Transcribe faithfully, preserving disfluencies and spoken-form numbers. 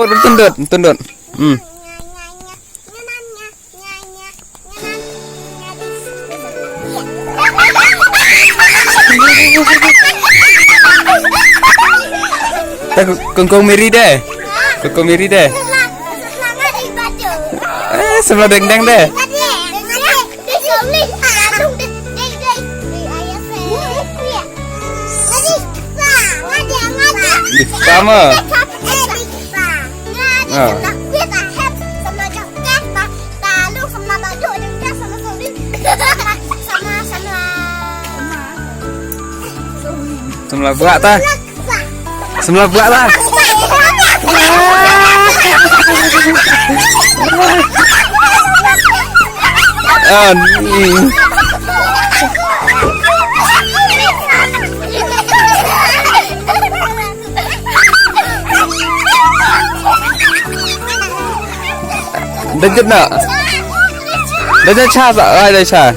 Tundut, tundut. Hmm. Ta ku-, kong kong Miri de. Kong kong Miri de. Eh, sebelah deng deng de. Sama. Ah. Samla buak ta. Samla buak ta. Ah, ni. Dejit nak? Dejit cha sa, ai dejit cha.